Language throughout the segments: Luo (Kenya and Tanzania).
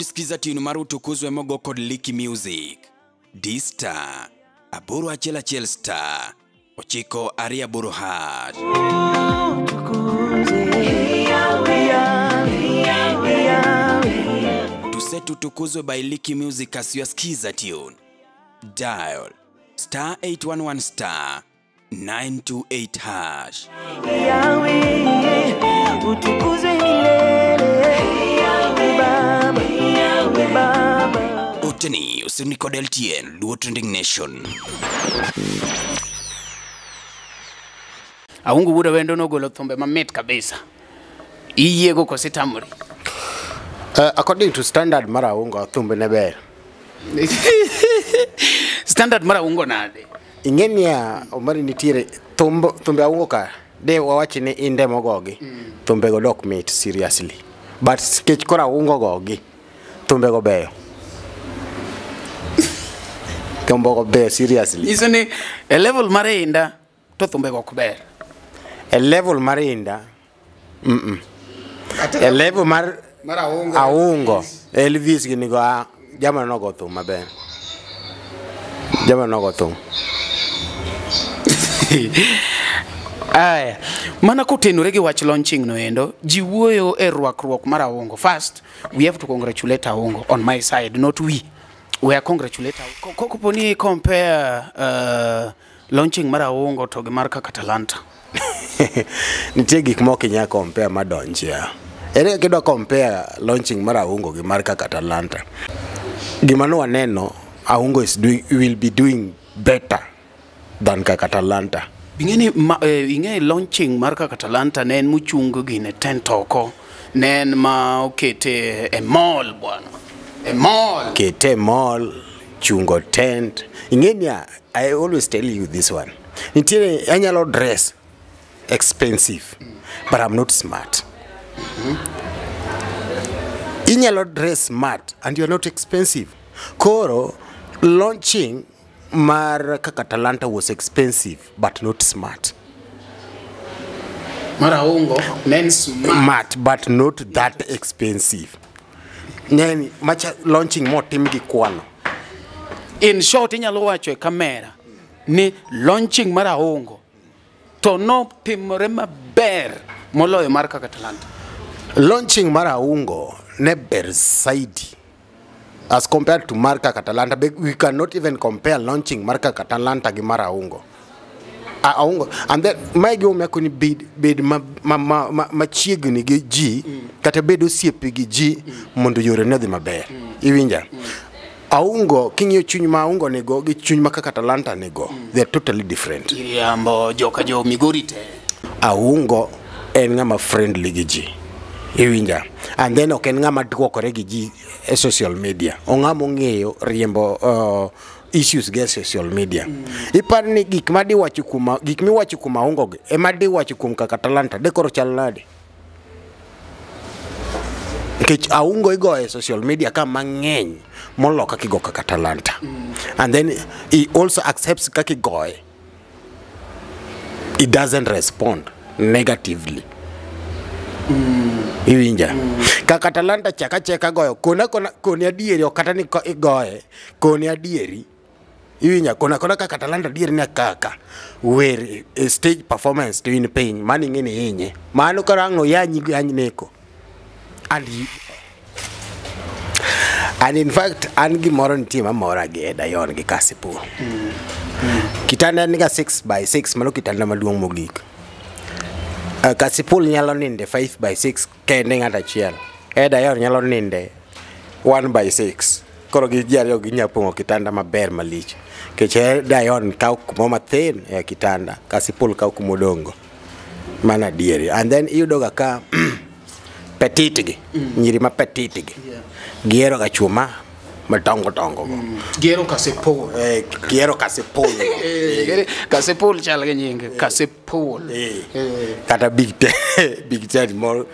iyud skiza tune mar Utukuzwe mogo kod Licky Music. D star 811 star 928 hash. To set Utukuzwe by Licky Music as your skiza tune, dial star 811 star 928 hash. Oteni usini kod LTN Luo Trending Nation. Aungu wuda wendo nogolo thumbe mamit kabisa. Iyiego kose tamri? According to standard mar Aungo, thumbe ne ber. Standard mar Aungo nade? Ing'e niya, Omari, nitiere thumbe Aungo ka de wawach ni inde mogogi, thumbe go dok mit seriously, but nikech koro Aungo gogi, thumbe go beyo, thumbe go beyo seriously. Nyiso ni e level mar Inda to thumbe go ok ber. E level mar Inda, E level mar Mar Aungo. Aungo, Elvis gini go, ah, jama nogo thum maber, jama nogo thum. Aya, mana kotenore gi wach launching no endo, ji wuoyo e rwakruok mar Aungo. First, we have to congratulate Aungo on my side, not we. We are congratulate Aungo. Kopo ni compare launching mar Aungo to gi mar kaka Talanta. Nitie gik moko inya compare madonjia. Ere kidwa compare launching mar Aungo gi mar kaka Talanta, gima ne waneno, Aungo is doing, will be doing better than kaka Talanta. Ing'e ni ing'e launching mar kaka Talanta ne en mochung gine tent oko, ne en ma okete e mall bwana. E mall. Kete mall, chungo tent. Ing'e niya, I always tell you this one, nitiere anyalo dress expensive, but I'm not smart. Inyalo dress smart and you're not expensive. Koro launching mar kaka Talanta was expensive but not smart. Mar Aungo ne en smart. Smart but not that expensive. Neni macha launching motim gi kwano. In short, inyalo wacho e kamera ni launching mar Aungo to notimore maber moloyo mar kaka Talanta. Launching mar Aungo ne ber zaidi as compared to mar kaka Talanta. We cannot even compare launching mar kaka Talanta gi mar Aungo. Aungo and then mae gimomiyo akoni bed machiegni gi ji, kata bed osiepe gi ji mondo yore ne odhi maber. Iwinja? Aungo, king'iyo chuny ma Aungo nigo gi chuny ma kaka Talanta nigo, they are totally different. Iriambo joka jo Migori te. Aungo en ng'ama friendly gi ji. Iwinja? And then ok en ng'ama duokore gi ji e social media. Ong'ama ong'eyo riembo issues gi e social media. Ipar ni gik miwacho kuom Aungo gi ema diwacho kuom kaka Talanta, de koro chal nade? Nikech Aungo igoyo e social media ka mang'eny molo kaka igo kaka Talanta. And then he also accepts kaka igoye. He doesn't respond negatively. Iwinja? Kaka Talanta chaka cheka goyo, kona kona koni adieri, ok kata ni igoye, koni adieri. Iwinja? Kona kona kaka Talanta adieri ni kaka wer e stage performance to in piny, mano ing'e ni hinye. Mano koro ang' oyanyi yany neko. And in fact, an gimoro nitie mamora gi Ed Ayon gi Kasipul. Kitanda niga 6 by 6, mano kitanda maduong' mogik. Kasipul nyalo ninde 5 by 6 kende ng'ato achiel. Ed Ayon nyalo ninde 1 by 6. Koro gi ji ariyo ginya pong'o kitanda maber malich. Nikech Ed Ayon kawo kumo mathin e kitanda, Kasipul kawo kumodongo. Mano adieri. And then iyudo ga ka petite gi, nyiri ma petite gi, gihero ga chuo ma madongo dongo go. Gihero Kasipul. Eh, gihero Kasipul. Kasipul chal gi nyinge. Kasipul. Kata Big Ten, Big Ten moro.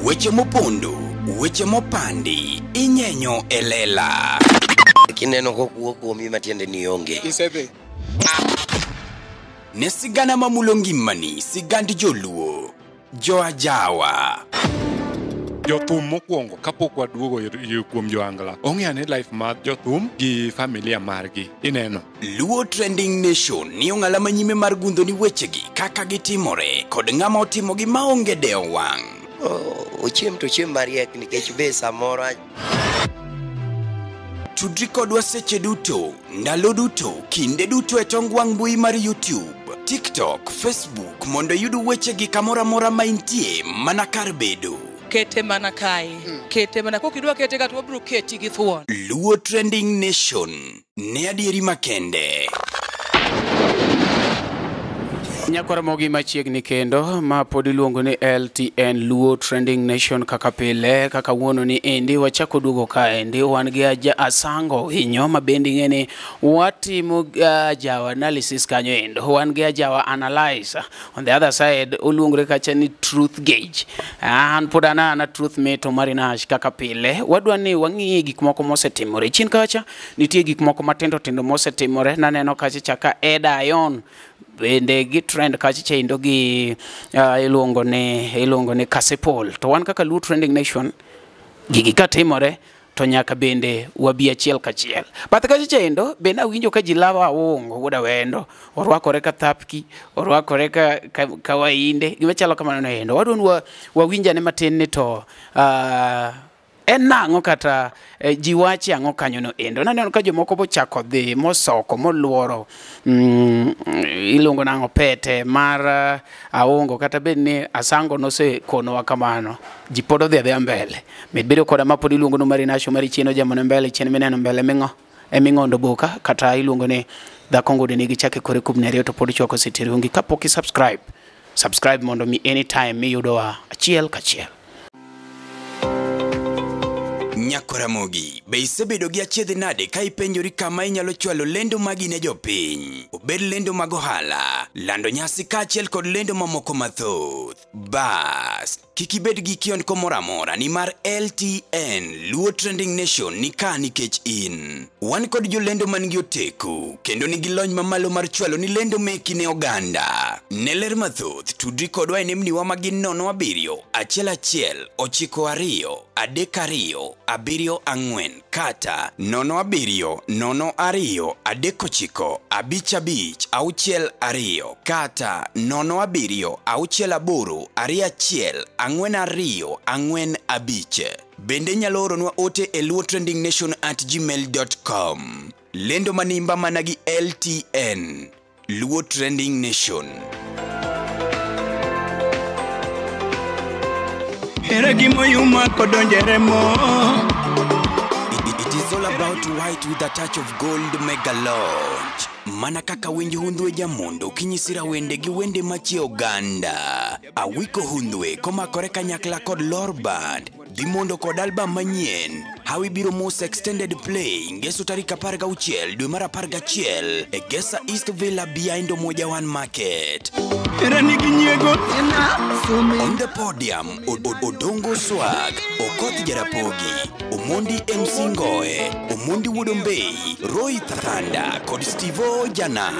Weche mopondo, weche mopandi, inyenyo e lela. Kineno kokuo kuomi matiende ni onge. Isedhi. Ne sigana mamulo ngimani, sigand joluo. Joajawa. Jothum mokwongo kapok waduogo kuom joangla ong'eyo ni life mar jothum gi familia margi ineno. Luo Trending Nation ni ong'ala manyime mar gundho ni wechegi kaka gitimore kod ng'ama otimogi maonge dewo wang'. Ochiem to chiem mariek nikech be samoro. Tudri kodwa seche duto, ndalo duto, kinde duto e tong wang' mbui mar YouTube, TikTok, Facebook mondo iyud wechegi kamoro amora ma intie mana kar bedo. Kete mana kae, kete mana kokidwa kete ka to wabiro keti gi thuon. Luo Trending Nation ne adieri makende. Nyakwara mogi machiegni kendo ma pod iluongo ni LTN Luo Trending Nation kaka pile kaka wuono ni endi wachako duogo ka endi wan gi Asango Winyo ma bende ing'e ni watimo Ajawa analysis kanyo endo wan gi Ajawa analyzer on the other side oluongore kacha ni Truth Gauge. An pod an ana Truth Meto Marinash kaka pile wadwa ni wang'iye gik moko mosetimore chien kacha nitie gik moko matindo tindo mosetimore naneno kacha chaka Eda Ayon bende gi trend kacha chendo gi iluongo ni Kasipul. To wan kaka Luo Trending Nation gigi katimore to nyaka bende wabi achiel kachiel. Bath kacha chendo bende awinjo ka ji lawo Aongo wuod Awendo orwakore ka thapki orwakore ka wainde gima chalo kamano no endo wadwa wawinjane matin ni to en nang'o kata ji wache ang'o kanyo no endo. Naneno ka jomoko bochako dhi mosoko moluoro iluongo nang'o pete mar Aongo kata bed ni Asango nosekonowa kamano ji pod odhi adhiya mbele. Med bedo koda ma pod iluongo ni Marinash mari chien ojamone mbele chien mineno mbele ming'o eming'ondo boka kata iluongo ni dhako ngode nigi chake kore kubni ariyo to pod chwako setirungi. Kapok i subscribe mondo mi anytime miyudowa achiel kachiel. Nyakoramogi, be isebedo gi achiedh nade ka ipenjori kama inyalo chwalo lendo magi ne jopiny? Obed lendo mag ohala, lando nyasi kaachiel kod lendo mamoko mathoth. Bas, kik ibed gi kiondko moro amora nimar LTN Luo Trending Nation ni ka nikech in. Wan kod jolendo man gi oteku kendo nigi lony mamalo mar chwalo ni lendo meki ne oganda. Ne ler mathoth, tudri kodwa e nembniwa ma gin 0 7 1 1 9 2 3 2 7 4 kata 0 7 0 2 3 9 5 5 6 2 kata 0 7 6 8 2 1 4 2 4 5. Bende nyalo oronwa ote e luotrendingnation@gmail.com. Lendo manimba mana gi LTN Luo Trending Nation. It is all about white with a touch of gold mega launch. Mana kaka winj hundhwe jamondo kinyisira wende gi wende machie oganda. Awiko hundhwe komakore kanyakla kod Lor Band. Dhi mondo kod album manyien. Hawi biro mos extended play ngeso tarik 16 dwe mar 11 e Gesa East Villa behind Umoja One Market. On the podium, Odongo Swag, Okoth Jarapogi, Omondi MC Ngoe, Omondi Wudombei, Roy Thanda kod Steve Jana.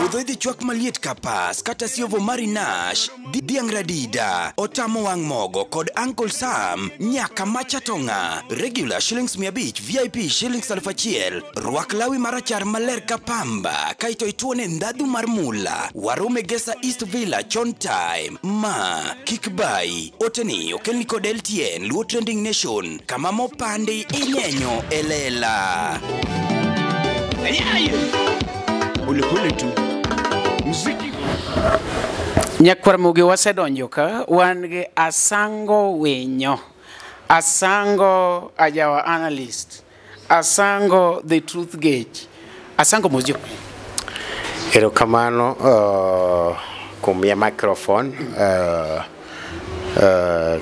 Budho idhi chwak maliet kapas kata siovo Marinash, Dhiang' Radida, Otamo Wang' Mogo kod Uncle Sam nyaka Machatonga. Regular shillings 500, VIP shillings 1000. Rwak lawi marachar maler ka pamba kaito ituone ndhadhu mar mula. Warome Gesa East Villa chon time. Ma kik bai oteni okelni kod LTN Luo Trending Nation kama mopandi inyenyo elela. Nyakwar Mugi wasedonjo ka wan gi Asango Winyo, Asango Ajawa analyst, Asango the Truth Gauge. Asango mos jopiny. Erokamano kuom miya microphone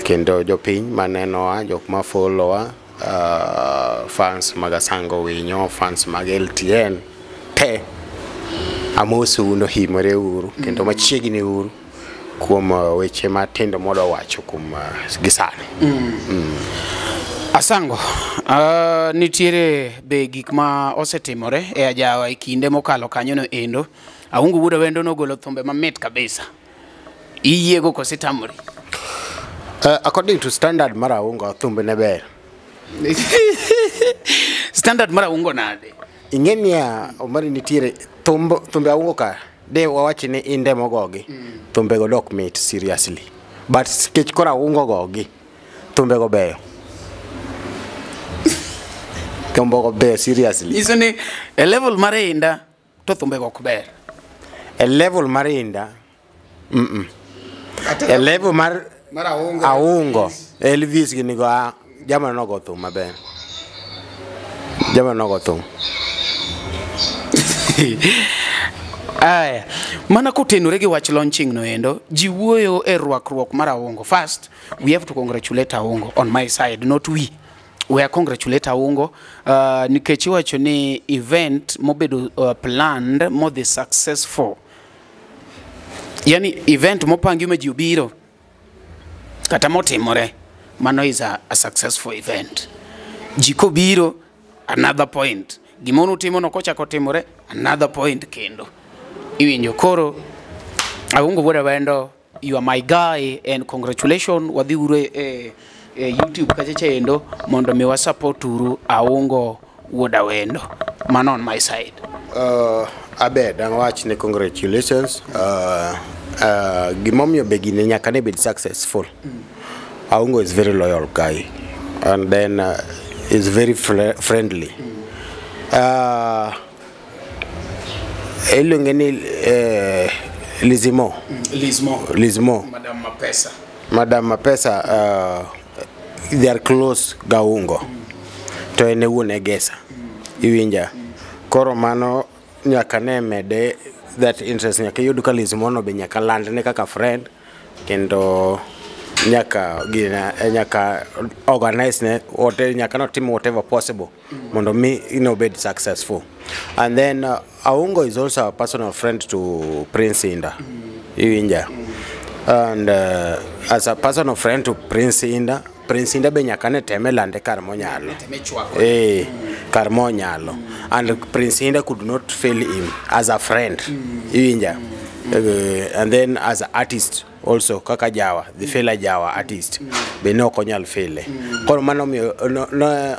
kendo jopiny manenowa, jok ma followa, fans mag Asango Winyo, fans mag LTN te amosou nohimore uru kendo machiegni uru kuom weche matindo mwadwa wacho kuom gi sani. Asango, nitiere be gik ma osetimore e ajawa e kinde mokalo kanyo no endo. Aungu Wuod Awendo nogolo thumbe mamit kabisa. Iyiego kose tamori? According to standard mar Aungo, thumbe ne ber. Standard mar Aungo nade? Ing'e niya, Omari, nitiere thumbe Aungo ka de wawach ni inde mogogi, thumbe go dok mit seriously, but kech koro Aungo gogi, thumbe go beyo, thumbe go beyo seriously. Nyiso ni e level mar Inda to thumbe go ok ber. E level mar Inda, E level mar Mar Aungo. Aungo, Elvis gini go, ah, jama nogo thum maber, jama nogo thum. Aya, mana kotenore gi wach launching no endo, ji wuoyo e rwakruok mar Aungo. First, we have to congratulate Aungo on my side, not we. We are congratulate Aungo nikech iwacho ni event mobedo planned modhi successful. Yani event mopangi ma ji obiro kata motimore, mano is a successful event. Ji kobiro, another point. Gimono timo no kochako timore, another point kendo. Iwinjo koro Aungo Wuod Awendo, you are my guy and congratulations. Wadhi uru e YouTube kacha chendo mondo mi wasupport uru Aungo Wuod Awendo. Mano on my side. Abed ang wach ni congratulations. Gimomiyo be gini nyaka ne bed successful. Aungo is very loyal guy and then is very friendly. Iluonge ni Lizimo. Lizmo. Lizmo. Madam Mapesa. Madam Mapesa, they are close ga Aungo. To en e wuon Egesa. Iwinja. Koro mano nyaka ne mede that interest, nyaka iyud ka Lizmo no be nyaka landne kaka friend, kendo nyaka gina nyaka organize ne wote, nyaka notim whatever possible mondo mi bed successful. And then Aungo is also a personal friend to Prince Inda. Iwinja. And as a personal friend to Prince Inda, Prince Inda be nyaka ne teme lande kar monyalo. Kar monyalo. And Prince Inda could not fail him as a friend. Iwinja. And then as an artist also, kaka Jawa, the fela Jawa artist, be ne ok onyal fele. Koro mano miyo no,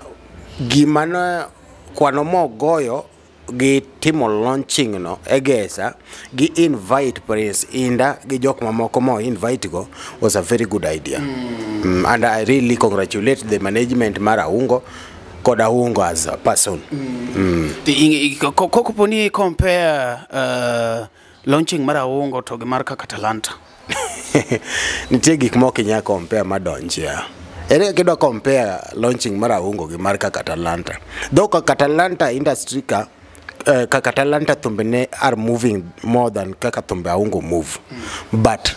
gima no kwano mogoyo gi timo launching no Egesa gi invite Prince Inda gi jok mamoko mo invite go was a very good idea. And I really congratulate the management mar Aungo kod Aungo as a person. Kopo ni compare launching mar Aungo to gi mar kaka Talanta. Nitie gik mok inyal compare madonjia. Ere kaka idwa compare launching mar Aungo gi mar kaka Talanta? Though kaka Talanta industry ka, kaka Talanta thumbe ne are moving more than kaka thumbe Aungo move. But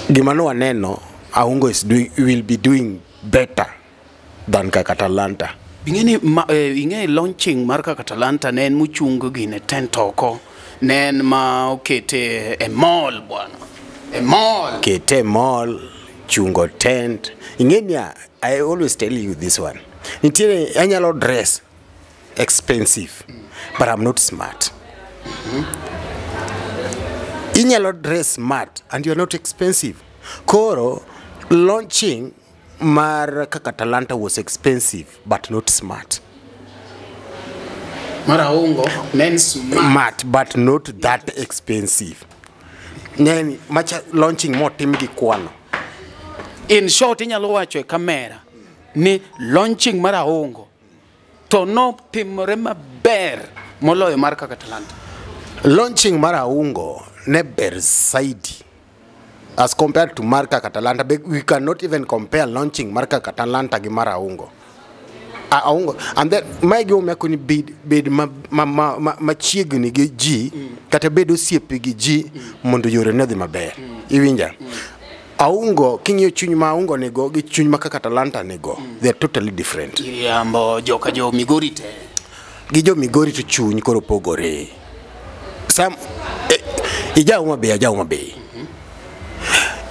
gima ne waneno, Aungo is doing, will be doing better than kaka Talanta. Ing'e ni ing'e launching mar kaka Talanta ne en mochung gine tent oko, ne en ma okete e mall bwana. E mall. Kete mall, chungo tent. Ing'e niya, I always tell you this one. Nitiere anyalo dress expensive, but I'm not smart. Inyalo dress smart and you're not expensive. Koro launching mar kaka Talanta was expensive but not smart. Mar Aungo ne en smart. Smart but not that expensive. Ng'eni macha launching motim gi kwano. In short, inyalo wacho e kamera ni launching mar Aungo to notimore maber moloyo mar kaka Talanta. Launching mar Aungo ne ber zaidi as compared to mar kaka Talanta. We cannot even compare launching mar kaka Talanta gi mar Aungo. Aungo and then mae gimomiyo akoni bed machiegni gi ji kata bed osiepe gi ji mondo yore ne odhi maber. Iwinja? Aungo king'iyo chuny ma Aungo nigo gi chuny ma kaka Talanta nigo, they are totally different. Iriambo joka jo Migori te. Gi jo Migori to chuny koro pogore. Sam ija Homa Bay, aja Homa Bay.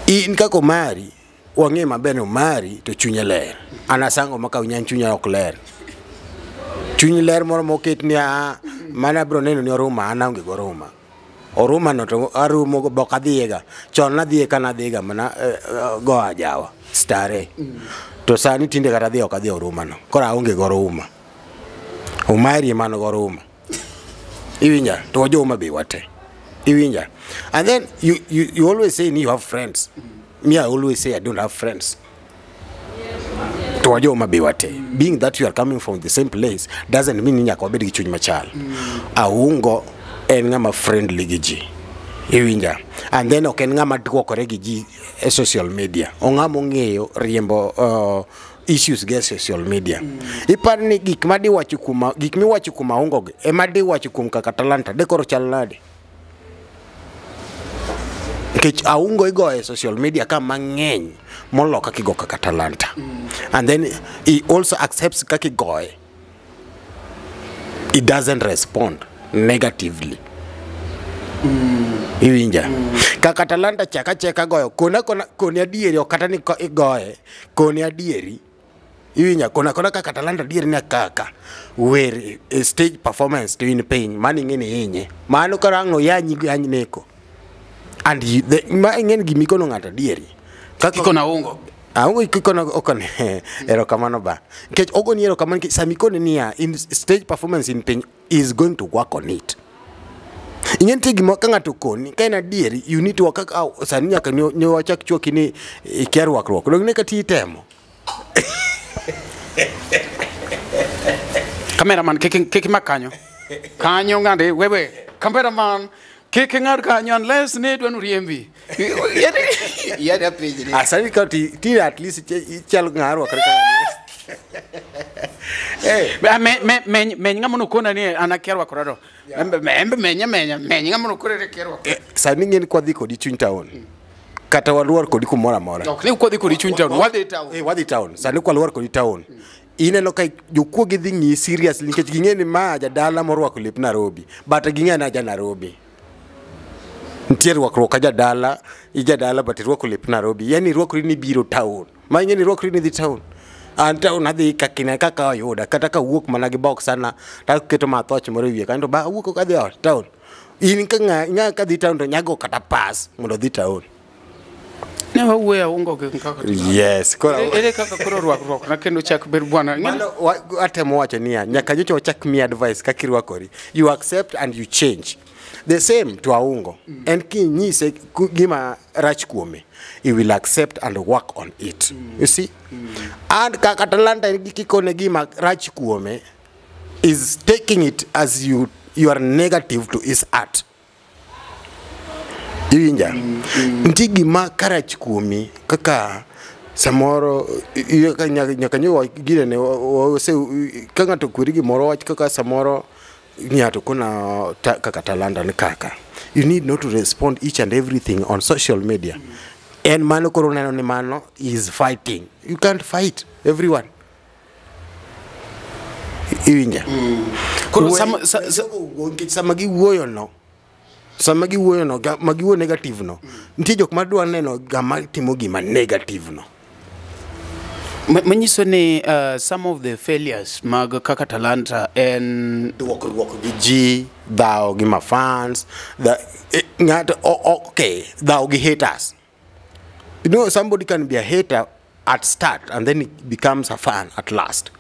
In kaka Omari, wang'e maber ni Omari to chunye ler. An asango ma ka nyan chunya ok ler. Chuny ler moro moket ni a mana bro neno ni oruma, an aonge go oruma. Oruma no to arumo bok adhiyega. Chon nadhiye ka nadhiga mana go ajawa stare. To sani tinde kata adhi ok adhi Oruma no. Koro aonge go Oruma. Umairi man go Oruma. Iwinja to jo Homa Bay wate. Iwinja. And then you always say you have friends. Me, I always say I don't have friends. To wajo Homa Bay wate. Being that you are coming from the same place doesn't mean nyaka wabed gi chuny machal. Aungo en ng'ama friendly gi ji. Iwinja. And then ok en ng'ama duokore gi ji e social media. Ong'ama ong'eyo riembo issues gi e social media. Ipar ni gik madiwacho kuom gik miwacho kuom Aungo gi ema diwacho kuom kaka Talanta de koro chal nade? Nikech Aungo igoyo e social media ka mang'eny molo kaka igo kaka Talanta. And then he also accepts kaka igoye. He doesn't respond negatively. Iwinja. Kaka Talanta chaka cheka goyo kona kona koni adieri ok kata ni igoye koni adieri. Iwinja kona kona kaka Talanta adieri ni kaka wer stage performance to in piny mano ing'e ni hinye mano koro ang' oyanyi yany neko. And ma ing'e ni gima ikono ng'ato adieri. Kaka Ikono Aungo. Aungo ikono okone erokamano ba. Nikech ogoni erokamano nikech sama ikone niya in stage performance in piny is going to work on it. Ing'e nitie gima ka ng'ato okoni ka en adieri you need to work kaka sani nyaka ne wachak chuoki ni ikia rwakruok. Dong ne kata itemo. Cameraman kik imak kanyo. Kanyo ng'ade wewe. Cameraman kik ing'ad kanyo unless ne idwa noriembi. Yade penjri. Sani ka ti at least ichal ng'a rwakre kaka Meny ng'ama nokona ni an akia rwakora to. Embe menya meny ng'ama nokona ni akia rwakora. Sani ing'e ni kwadhi kodi chuny town. Kata waluor kodi kumoro amora. Ok ni kwadhi kodi chuny town, wadhi town. Wadhi town. Sani kwaluor kodi town. Ineno ka jokuoge dhi ng'iyi seriously nikech ging'e ni ma jadala morwako lep Nairobi. But ging'e ni aja Nairobi. Nitie rwakruok ka jadala, ijadala but irwako lep Nairobi. Yani irwakori ni ibiro town. Ma ing'e ni irwakori ni idhi town. An town adhi kakine kaka oyuda kata kawuok mana gi box sana taketo mathoch moro e wiye kanyo to ba awuok ok adhi ot town. In ka ng'a kadhi town to nyago kata pass mondo odhi town. Ne wawuoyo Aungo gi kaka. Yes, koro Ere kaka koro rwakruok na kendo chak bed bwana. Mano atemo wacho niya, nyaka nyocha wachak miyi advice kaka irwakori. You accept and you change. The same to Aungo. En kinyise gima rach kuome, he will accept and work on it. You see? And kaka Talanta en gi kikone gima rach kuome is taking it as you are negative to his art. Iwinja? Nitie gima karach kuomi kaka samoro nyaka nyo ginene wase ka ng'ato kweri gimoro wach kaka samoro ng'ato kona kaka Talanta ni kaka you need not to respond each and everything on social media. En mano koro neno ni mano is fighting. You can't fight everyone. Iwinja? Koro sama giwuoyo no sama giwuoyo no ma giwuoyo negative no nitie jok madwa neno gama timo gima negative no. Manyiso ni some of the failures mag kaka Talanta en duokruok gi ji, dhawo gi mafans, ng'ato okay, dhawo gi haters. You know, somebody can be a hater at start and then it becomes a fan at last.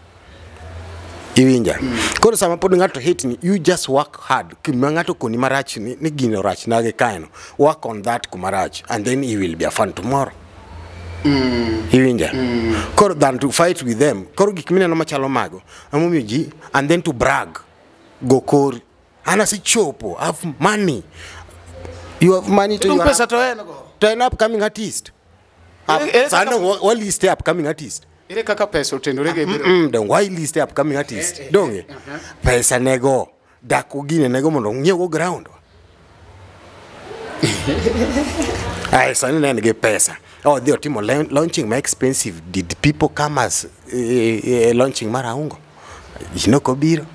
Iwinja. Koro sama pod ng'ato hate ni, you just work hard. Kuma ng'ato koni marach ni gino rach nage kaeno. Work on that kumarach and then he will be a fan tomorrow. Iwinja. Koro than to fight with them. Koro gik mineno machalo mago. Emomiyo ji and then to brag. Go kori. An asechopo. I have money. You have money to Dong pesa to en go. To an upcoming artist. Sano why list upcoming artist? Ere kaka pesa otenore gi biro. Dong why list upcoming artist? Donge? Pesa nego. Dak gine nego mondo ong'iew go ground. Ai sani ne en gi pesa. Oh, dhi otimo launching ma expensive. Did people come as launching mar Aungo? Ji nok obiro.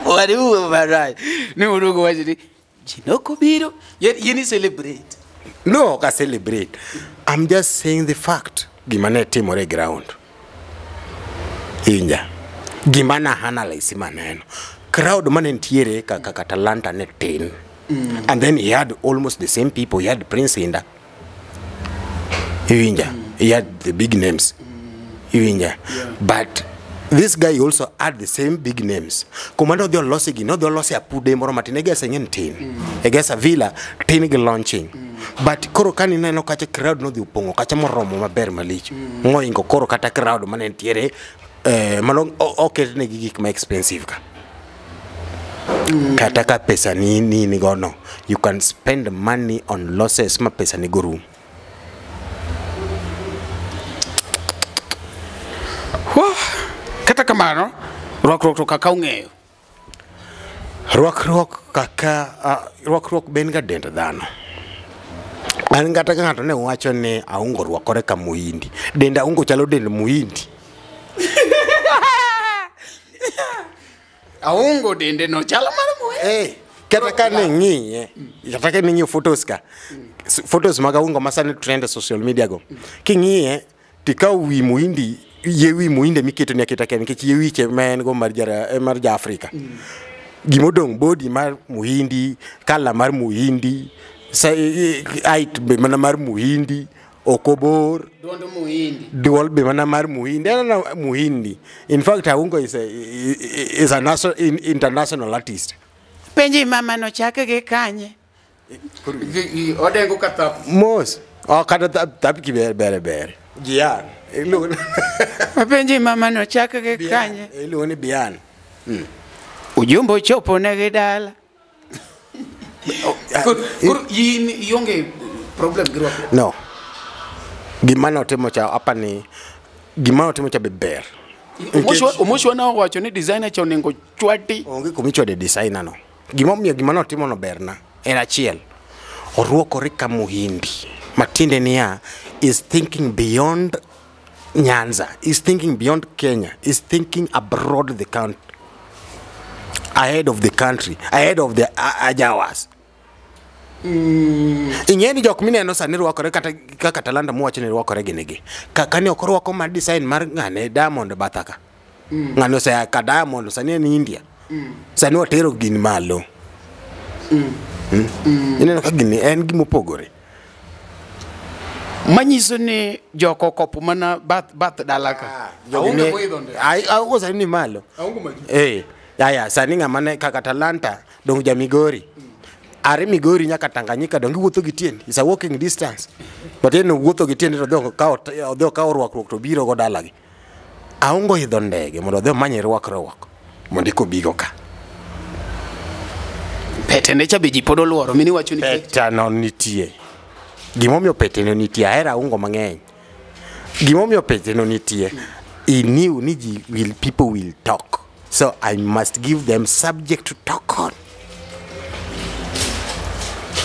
Bwana uwe marach. Ni urugo wacho ni ji nok obiro. Yeni celebrate. No, ok a celebrate. I'm just saying the fact. Gima ne timore e ground. Inja. Gima na analyze maneno. Crowd mane nitiere kaka Talanta ne tin. And then he had almost the same people. He had Prince Inda. Iwinja. He had the big names. Iwinja. But this guy also had the same big names. Kuma nodhi olose gi, nodhi olose apude moro matin, Egesa ing'e ni tin. Egesa Villa tin gi launching. But koro kani neno kacha crowd nodhi opong'o kacha moromo maber malich. Moingo koro kata crowd mane nitiere mano oketnegi gik ma expensive ka. Kata ka pesa ni gono, you can spend money on losses ma pesa ni go rum. Kata kamano, rwakruok to kaka ung'eyo. Rwakruok kaka rwakruok ben ga dend dhano. An kata ka ng'ato ne wacho ni Aungo rwakore ka muhindi. Dend Aungo chalo dend muhindi. Aungo dende no chalo mar muhindi. Kata ka ne ng'iye, kata ka ne ng'iyo photos ka. Photos mag Aungo ma sani trend e social media go. King'iye tikaw wi muhindi, yie wi muhindi miketo ni aketa kende nikech yie wiche ma en go mar ja Afrika. Gimodong' body mar muhindi, kala mar muhindi, height be mana mar muhindi, ok obor. Duond muhindi. Duol be mana mar muhindi. En muhindi. In fact, Aungo is a national, international artist. Penji mama no chake gi kanye? Odengo kata mos. Oh, kata tap ki ber ber ber. Jian. Iluongo. Penji mama no chake gi kanye? Iluongo ni Bian. Ujumbe ochopo ne gi dala. Koro in ionge problem gi rwakruok? No. Gima notimo cha apani, gima notimo cha be ber. Omoshwa na owacho ni designer cha onego chwadi. Onge kumichwade designer no. Gimomiyo gima notimo no berna en achiel. Orwakore ka muhindi. Matiende niya is thinking beyond Nyanza, is thinking beyond Kenya, is thinking abroad the country. Ahead of the country, ahead of the ajawas. Ing'eni jok mineno sani rwakore kata kaka Talanta muwacho ni rwakore gini. Kaka ne ok orwako mar design mar ng'ane Diamond Bathaka. Ng'ane osea ka Diamond sani en India. Sani watero gini malo. Ineno ka gini en gimopogore. Manyiso ni jok okopo mana bath dala ka. Aonge moidho nde. Aonge sani ni malo. Aonge maji. Aya, sani ng'ama ne kaka Talanta dong ja Migori. Are Migori nyaka Tanganyika dong iwuotho gi tiendi. It's a walking distance. But en wuotho gi tiendi to odhi okawo rwakruok to biro go dalagi. Aongo idho ndege mondo odhi omany rwakruok mondo ikobigo ka. Pete ne cha be ji pod oluoro mini wacho ni peta no nitie. Gimomiyo pete no nitie, ahero Aungo mang'eny. Gimomiyo pete no nitie, he knew ni ji will, people will talk. So I must give them subject to talk on.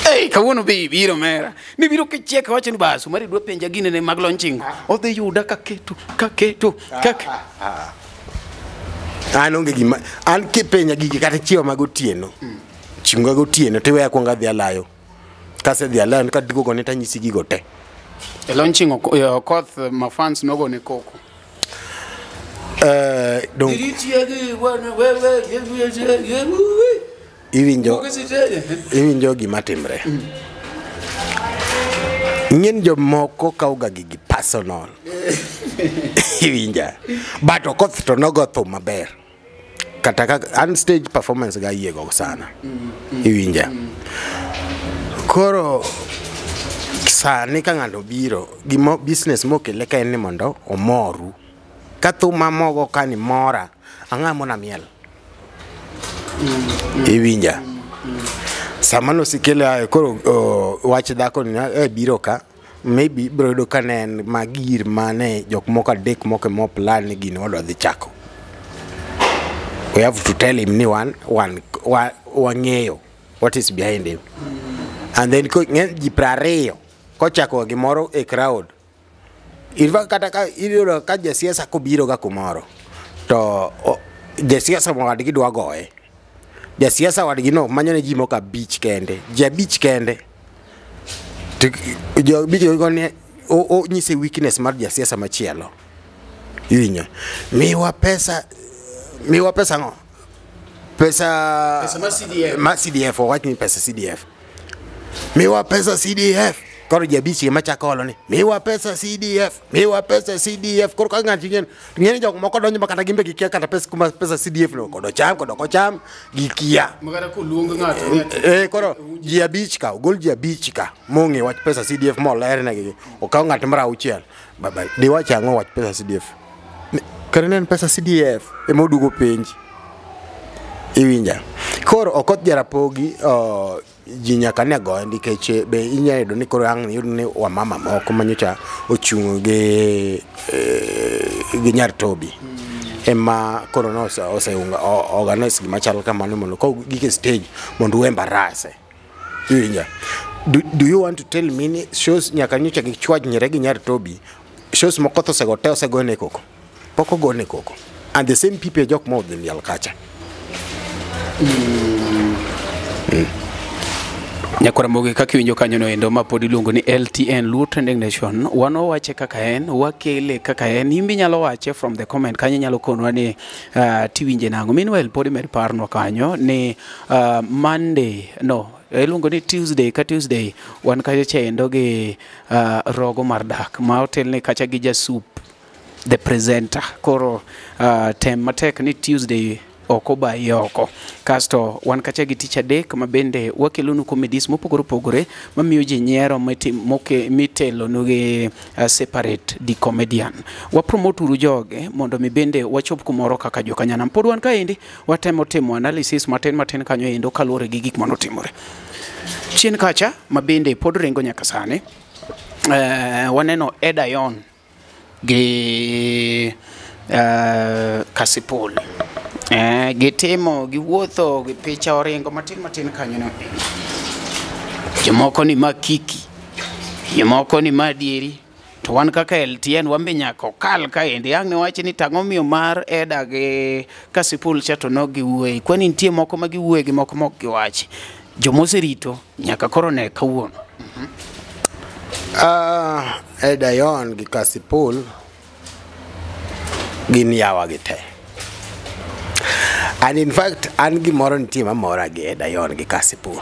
Hey, kawuono be ibiro mera. Nibiro kichiek wacho ni bas, mari dwa penja gine ne mag launching. Odhi yuda kaketo, kaketo, kak. An onge gima, an kipenja gigi kata chiemo mag otieno. Chiemo mag otieno tiweya kuongo adhi alayo. Kasedhi alayo kaduogo ne tanyisi gigo te. E launching Okoth ma fans nogo ne koko. Iwinjo gima timre. Ng'eny jomoko kawoga gigi personal. Iwinja. But Okoth to nogo thum maber. Kata ka an stage performance ga ayiego sana. Iwinja. Koro sani ka ng'ato biro gimo business mokele ka en ni mondo omoru. Ka thum mamogo ka ni mora, ang'a mona miel. Iwinja. Sama nosikele ayo koro wach dhako ni biro ka maybe biro yudo ka ne en magir mane jok moko adek moko mo plan ni gini wadwa dhi chako. We have to tell him ni wang'eyo what is behind him. And then ji 20 kochako gimoro e crowd. In fact kata ka iyudo ka jasiasa kobiro ga kumoro to jasiasa wadgi dwa goye. Jasiasa wadgi no manyo ne ji moko abich kende. Ji abich kende. To jo abich go ne onyise weakness mar jasiasa machielo. Iwinjo. Miwa pesa ng'o? Pesa Pesa mar CDF. Ma CDF, owach ni pesa CDF. Miwa pesa CDF. Koro ji abich ema chako olo ni miwa pesa CDF, miwa pesa CDF. Koro ka ng'ato ing'e ni jok moko donjo ma kata gimbe gikia kata pesa kuma pesa CDF no kodo cham kodo ok ocham gikia. Makata koluong ng'ato. Koro ji abich ka ogol ji abich ka mong'e wach pesa CDF molernegi okaw ng'at mar auchiel baba diwach ang'o wach pesa CDF. Kare ne en pesa CDF ema oduogo penji. Iwinja. Koro Okoth Jarapogi ji nyaka ne goye nikech be inyalo yudo ni koro ang' iyud ni wamama moko manyocha ochung' gi nyar Tobi ema koro ne oseunga organize gima chal kamano mondo ka gik e stage mondo uembarase. Iwinja. Do you want to tell me ni shows nyaka nyocha gichwanyre gi nyar Tobi shows moko to osego te osegone koko pok ogone koko and the same people jok ma odhi miel kacha. Nyakwar Ramogi kaka iwinjo kanyo no endo ma pod iluongo ni LTN Luo Trending Nation, wan wawache kaka en, wakele kaka en, in be inyalo wache from the comment kanyo inyalo konwa ni tiwinje nang'o. Meanwhile pod imed parnwa kanyo ni Monday, no, iluongo ni Tuesday ka Tuesday wan kacha chendo gi rogo mar dak ma otelne kacha gi jasup the presenter. Koro tem matek ni Tuesday ok obayi oko. Kasto wan kacha gi tich adek ma bende wakelonu comedies mopogore opogore mamiyo ji nyiero mitelonu gi separate the comedian. Wapromote uru joge mondo mi bende wachop kumoro kaka jokanyanam. Pod wan kaendi watemo timo analysis matin matin kanyo endo kaluwore gi gik manotimore. Chien kacha ma bende pod ringo nyaka sani, waneno Edayon gi Kasipul. Gitimo, giwuotho gi picha oringo matin matin kanyo no. Jomoko ni ma kiki, jomoko ni ma adieri, to wan kaka LTN wan be nyaka okal kaendi. Ang' ne wach ni tang'o miyo mar Eda gi Kasipul cha to nok giwuoye. Kwani nitie moko ma giwuoye gi moko mok giwachi. Jomoserito nyaka koro ne kawuono. Edayon gi Kasipul gin yawa gi te. And in fact, an gimoro nitie mamora gi Edayon gi Kasipul.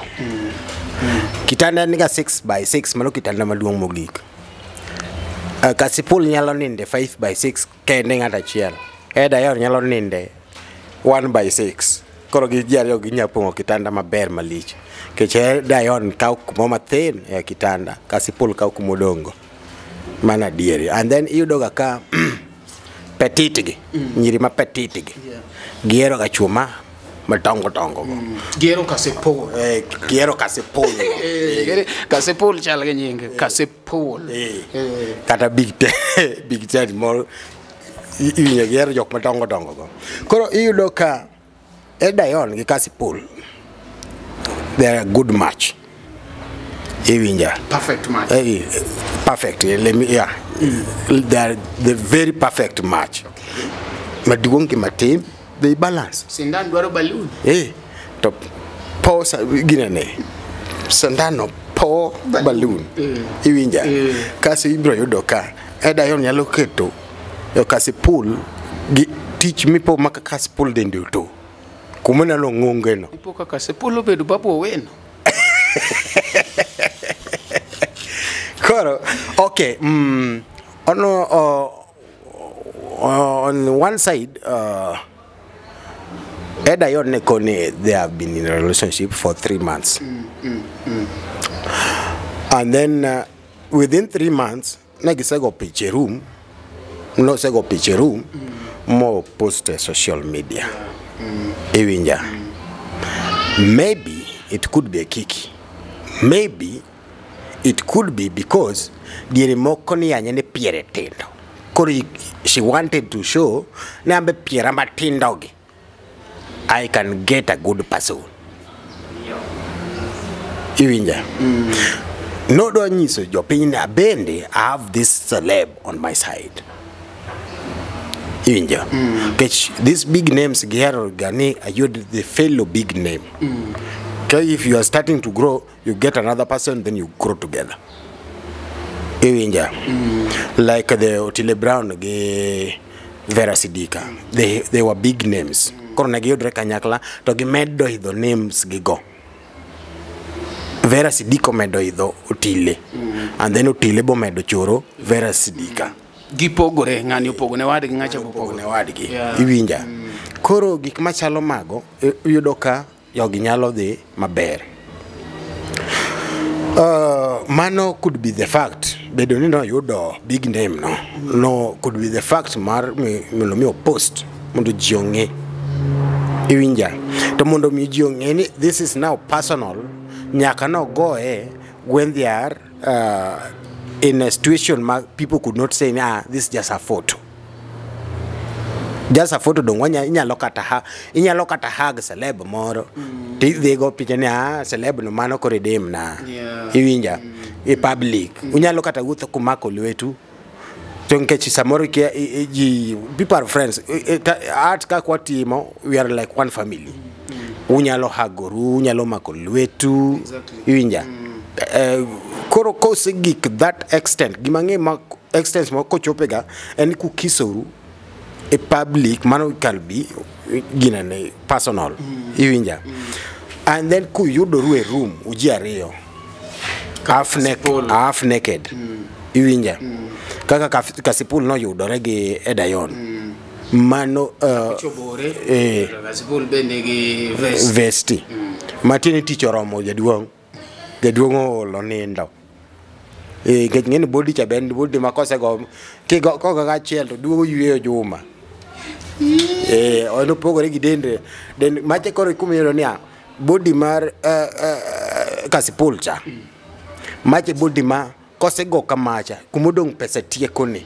Kitanda niga 6x6 mano kitanda maduong' mogik. Kasipul nyalo ninde 5x6 kende ng'at achiel. Edayon nyalo ninde 1x6. Koro gi ji ariyo ginya pong'o kitanda maber malich. Nikech Edayon kawo kumo mathin e kitanda, Kasipul kawo kumodongo. Mano adieri. And then iyudo ga ka petite gi, nyiri ma petite gi. Gihero ga chuo ma madongo dongo go. Gihero Kasipul. Gihero Kasipul. Kasipul chal gi nyinge. Kasipul. Kata Big Ten, Big Ten moro iwinjo gihero jok madongo dongo go. Koro iyudo ka Edayon gi Kasipul they are a good match. Iwinja. Perfect match. Perfect. Let me, yeah. They are the very perfect match. Maduong' gi matin, they balance. Sindan dwaro balloon. To po ginene. Sandano po balloon. Iwinja. Kaso ibiro yudo ka Edayon nyalo keto Kasipul gi tich mipo maka Kasipul dende oto. Kuma nalo ng'onge no. Ipo ka Kasipul obedo Babu Owino. Koro, okay. On one side, Edayon ne kone they have been in a relationship for 3 months. And then within 3 months, negisego piche room, no sego piche room, mo post social media. Iwinja. Maybe it could be a kiki. Maybe it could be because diere moko ni yanye ne piere tindo. Koro she wanted to show ni ambe piera matindo gi. I can get a good person. Iwinja. Nodwa nyiso jopiny ni abende I have this celeb on my side. Iwinja. Kech these big names gihero ga ni ayud the fellow big name. Okay, if you are starting to grow, you get another person, then you grow together. Iwinja. Like the Otile Brown gi Vera Sidika. They were big names. Koro ne giyudre kanyakla to gimedo idho names gigo. Vera Sidika omedo idho Otile. And then Otile bomedo choro Vera Sidika. Gipogore, ng'ani opogo ne wadgi, ng'acha Opogo opogo ne wadgi. Yeah. Iwinja. Koro gik machalo mago iyudo ka jogi nyalo dhi maber. Mano could be the fact bedo ni noyudo big name no no could be the fact mar mondo mi opost mondo ji ong'e. Iwinja. To mondo mi ji ong'e ni this is now personal, nyaka nogoye when they are in a situation ma people could not say, "Ah, this is just a photo." Just a photo dong wanya inyalo kata hug celeb moro to idhi go picha ni, "Ah, celeb no mano koro idem na." Iwinja. E public unyalo kata wuotho kumako lwetu to nikech samoro ikia ji people are friends. Art kaka watimo, we are like one family. Unyalo hagoru, unyalo mako lwetu. Iwinja. Koro kosegik that extent, gima ng'e ma extent ma kochopega en kukisoru e public, mano can be ginene personal. Iwinja. And then kuyudoru e room uji ariyo half naked. Iwinja. Kaka Kasipul noyudore gi Edayon. Mano Chobore. Eh. Kasipul bende gi vest. Vesti. Matieni tich oromo jaduong'. Jaduong' oolo nindo. Nikech ng'eni body cha be en body ma kosego kigo kogo achiel to duogo yweyo juma. En opogore gi dende. Den mache koro kumiyudo niya body mar Kasipul cha. Mache body ma kosego kamacha kumodong' pesa tieko ni.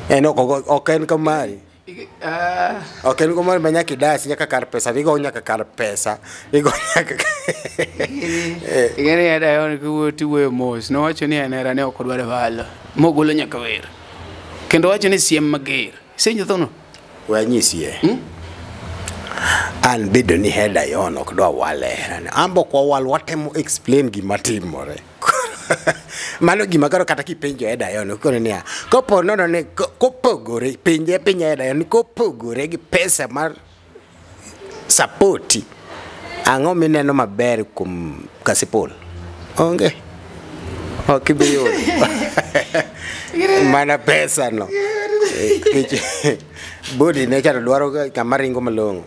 En ok en kamari. Ah, Ok en kamari ma nyaka idasi nyaka kar pesa igo nyaka kar pesa igo nyaka. Ing'eni Edayon kiwuoyo tiwuoyo mos. Nowacho ni en hera ne ok odwar walo. Mogolo nyaka wer. Kendo wacho ni siem mager. Isenjo thono? We anyisie. An bedo ni Hedayon ok dwa wal e herane. An be ok wawal, watemo explain gima timore. Mano gima koro kata kipenjo Hedayon okone niya, kopo nono ni kopogore penje penja Hedayon ni kopogore gi pesa mar sapoti ang'o mineno maber kuom Kasipul? Onge. Ok ibi yudo. Mana pesa no. Nikech body ne cha to dwaro kama ringo malong'o.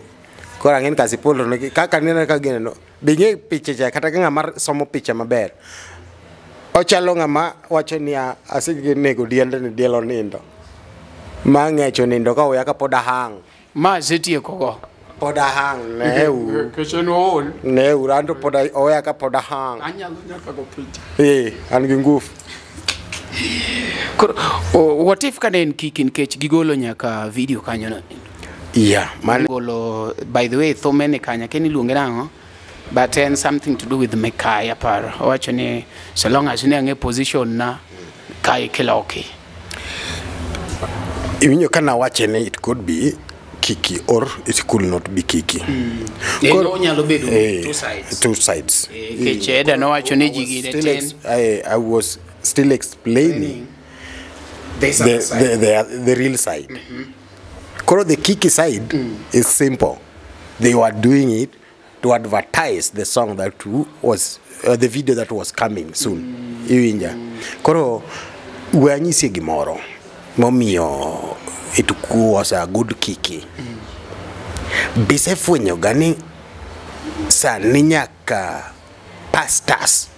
Koro ang'e ni Kasipul to kaka neno ka gineno be ing'e picha cha kata ka ng'ama somo picha maber. Ochalo ng'ama wacho niya asenego diende ni diel onindo. Ma ng'ech onindo ka oya ka pod ahang'. Ma asetieko go. Pod ahang' neuru. Nikech en ool. Neuru anto pod oya ka pod ahang'. Anyalo nyaka go picha. An gi ngufu. Koro, what if kane en kiki nikech gigolo nyaka video kanyo no. Yeah, man. Golo, by the way, thumene kanya, ken iluonge nang'o? But en something to do with Mekai aparo. Owacho ni so long as ne ang'e position na kai kiloki. Iwinjo ka nawache ni it could be kiki or it could not be kiki. Koro onyalo bedo Eh, two sides. Two sides. Nikech Eda nowacho ni ji gire Still ten. I was still explaining This the, other side. the real side. Koro the kiki side is simple. They were doing it to advertise the song that was the video that was coming soon. Iwinja. Koro we anyisie gimoro momiyo it was a good kiki. Bisefwenyo ga ni sani nyaka pastors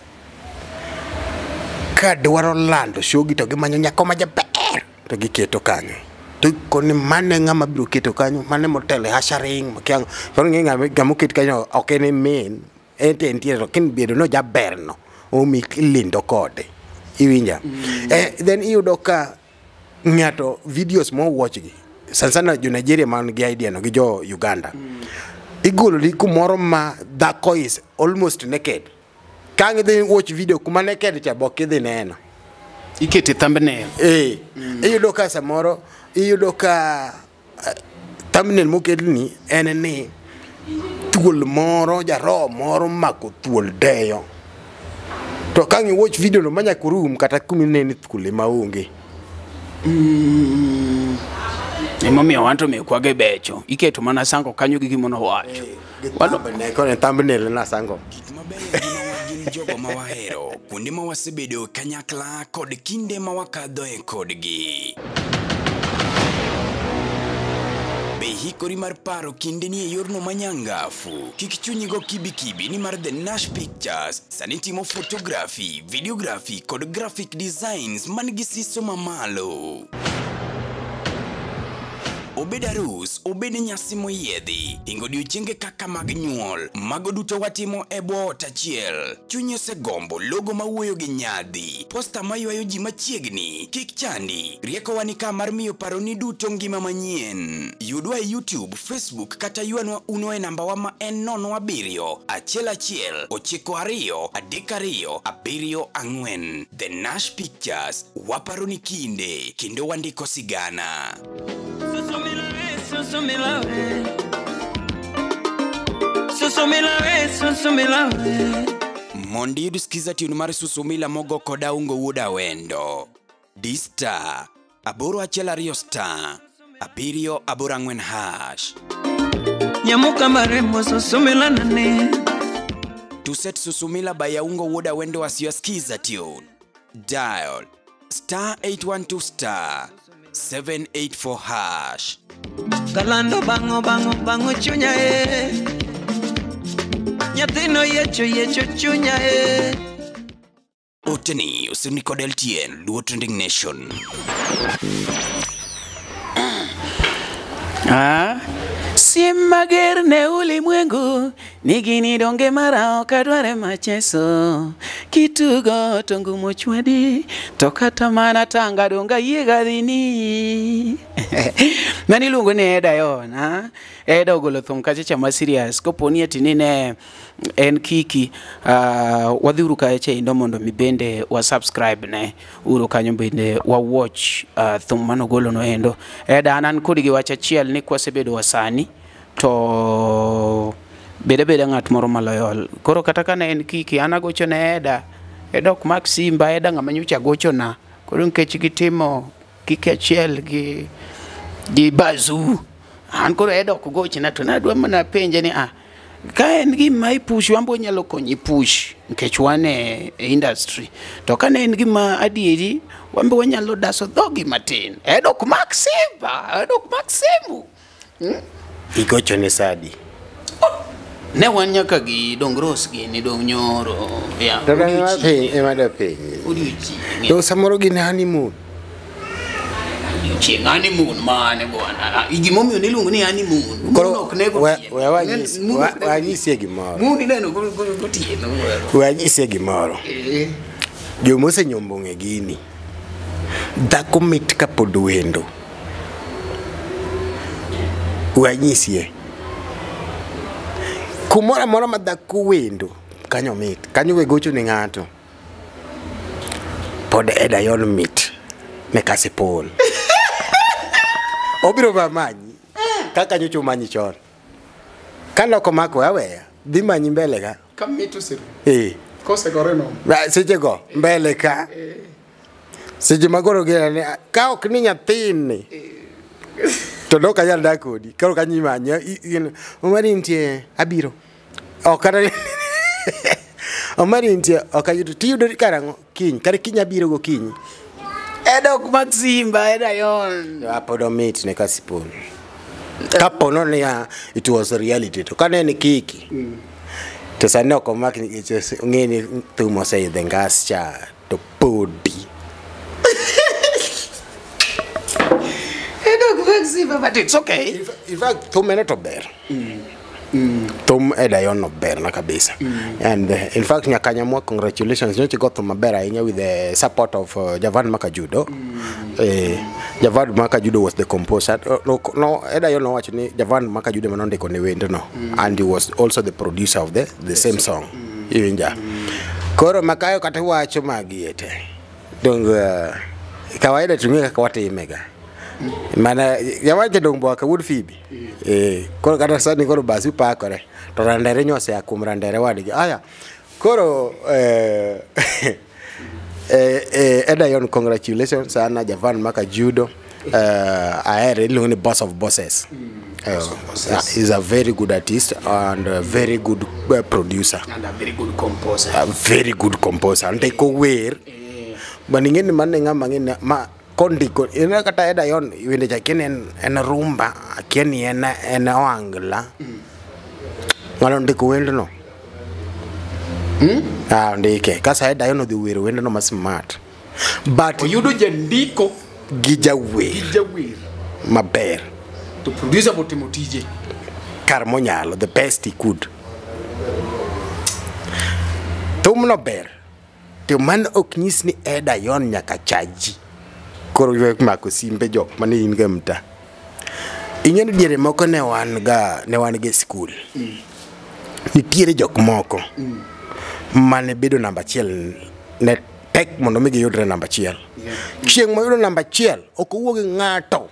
ka dwaro lando shogi to gimanyo nyako ma jaber to giketo kanyo to koni mane ng'ama biro keto kanyo mane motelo e ushering makia ang'o. Koro ing'e ng'ama oket kanyo ok en e main en to entie to kin bedo no jaber no omi ilindo kode. Iwinja. Then iyudo ka ng'ato videos mo watch gi sana sana jo Nigeria man gi idea no gi jo Uganda igolo ni kumoro ma dhako is almost naked ka ang' idhi watch video kuma naked cha bok idhi neno. Ikete thumbnail. Iyudo ka samoro iyudo ka thumbnail moketni en ni thuol moro jaroho moro mako thuol deyo to ka ang' i watch video no manyaka orum kata kuminene thuol ema onge. Emomiyo wan to mekwa gi becho. Iketo mana sango kanyo gi gimono wacho. Koro thumbnail na sango. Gik mabeyo e ngimawa gin jogo ma wahero, kuonde ma wasebedo kanyakla kod kinde ma wakadhoe kodgi. Be hikori mar paro kindeni e yorno manyangafu? Kik chunyi go kibikibi nimar The Nash Pictures sani timo photography, videography kod graphic designs man gi siso mamalo. Obed arus, obed nyasi moyiedhi, hingo odiochienge kaka mag nyuol, mago duto watimo e bwo ot achiel. Chunyi osegombo logo mawuoyo gi nyadhi, posta maywayo ji machiegni, kik chandi, riekowa ni ka mar miyo paroni duto ngima manyien. Yudwa e YouTube, Facebook kata ywanwa uno e nambawa ma en 07 11 92 32 74. The Nash Pictures, waparo ni kinde, kendo wandiko sigana. Mondo iyud skiza tune mar Susumila mogo kod Aungo wuod Awendo. D star 812 star 784 hash. Nyamuka marembo Susumila nane. To set Susumila by Aungo wuod Awendo as your skiza tune, dial star 812 star 784 hash. Kalando bango bango bango chunya e. Nyathino yecho yecho chunya e. Oteni osemi kod LTN Luo Trending Nation. Siem mager ne ulimwengu nigini donge mara ok adware macheso kitugo to ngumo chwadi to kata mana tanga donga yiega dhini. Mani iluongo ni Eda Yon, ha? Eda ogolo thum kacha cha ma serious koponi ati ni ne en kiki wadhiuru kacha endo mondo mi bende wa subscribe ne uru kanyo bende wa watch thum manogolo no endo. Eda an kodi gi wach achiel ni kwasebedo wasani to bede bede ng'at moro maloyol. Koro kata ka ne en kiki an agocho ne Eda, Eda ok mak simba, Eda ng'ama nyocha gochona. Koro nikech gitimo kiki achiel gi Bazu, an koro Eda ok gochna to nadwa mana penje ni ka en gima ipush wambo nyalo konyi push nikech wan e industry, to ka ne en gima adieri wambo wanyalo daso dhogi matin. Eda ok mak simba, Eda ok mak simu. Igochone sadi. Ne wan nyaka gi dongros gini dong nyoro. Ya. To ema da piny. Odiochieng'. To samoro gin honeymoon. Odiochieng' honeymoon mane bwana. Gimomiyo niluongo ni honeymoon. Koro ok nego we wanyisie gimoro. Moon ineno gotieno. We anyisie gimoro. Joma osenyombo ng'e gini. Dhako mit kapod wendo. We anyisie. Kumoro amora ma dhako wendo, kanyo mit. Kanyo we gocho ne ng'ato. Pod Eda Yon mit ne Kasipul. Obiro ba manyi. Kaka nyocha omanyi chon. Ka loko mako aweya, dhi manyi mbele ka. Ka mit oserumo. Kosegore no. Seche go mbele ka. Seche ma koro gina ni ka ok ni nyathini. To dok anyal dak kodi. Koro kanyo imanye. Omari nitie abiro. Ok kata Omari nitie ok ayudo. Tiyudo karang'o? Kiny. Kare kiny abiro gokinyi. Eda ok mak simba, Eda Yon. Pod omit ne Kasipul. Kapo no niya it was a reality to kane en kiki. To sani ok omak nikech ong'e ni thum oseidho e ngas cha to podi. Eda ok mak simba but it's okay. In fact thum eno to ber. Thum Eda Yon no ber na kabisa. And in fact nyaka Nyamwa congratulations nyocha go thum maber ahinya with the support of Javan Makajudo. Javan Makajudo was the composer. No, Eda Yon nowacho ni Javan Makajudo ema nondiko ne wendno and he was also the producer of the same song. Iwinja. Koro makayo kata wacho magi ete. Dong kawaida tung'e kaka watimega. Mana jawacho dong bwaka wuod Phoebe. Koro kata sani koro basi upakore. To randere nyose kuom randere wadgi. Aya. Koro Eda Yon congratulations sana Javan Makajudo. Ahere iluongo ni Boss of Bosses. He's a very good artist and a very good producer. And a very good composer. A very good composer. Ndiko wer. But ing'eni mane ng'ama ng'eni ma kondiko ineno kata Eda Yon wende cha kia ni en rumba, akia ni en ohangla. Ng'ano ndiko wendno. Ah, ndike. Kasa Eda Yon odhi wero wendno ma smart. But oyudo jandiko gi jawer. Gi jawer. Maber. To producer botimo tije. Kar monyalo, the best he could. Thumno ber. To mano ok nyis ni Eda Yon nyaka chaji. Koro ywak mako simbe jok mane in ga mta. Ing'e ni diere moko ne wan ga skul. Nitiere jok moko mane bedo namba achiel ne tek mondo mi giyudre namba achiel. Chieng' moyudo namba achiel ok owuo gi ng'ato.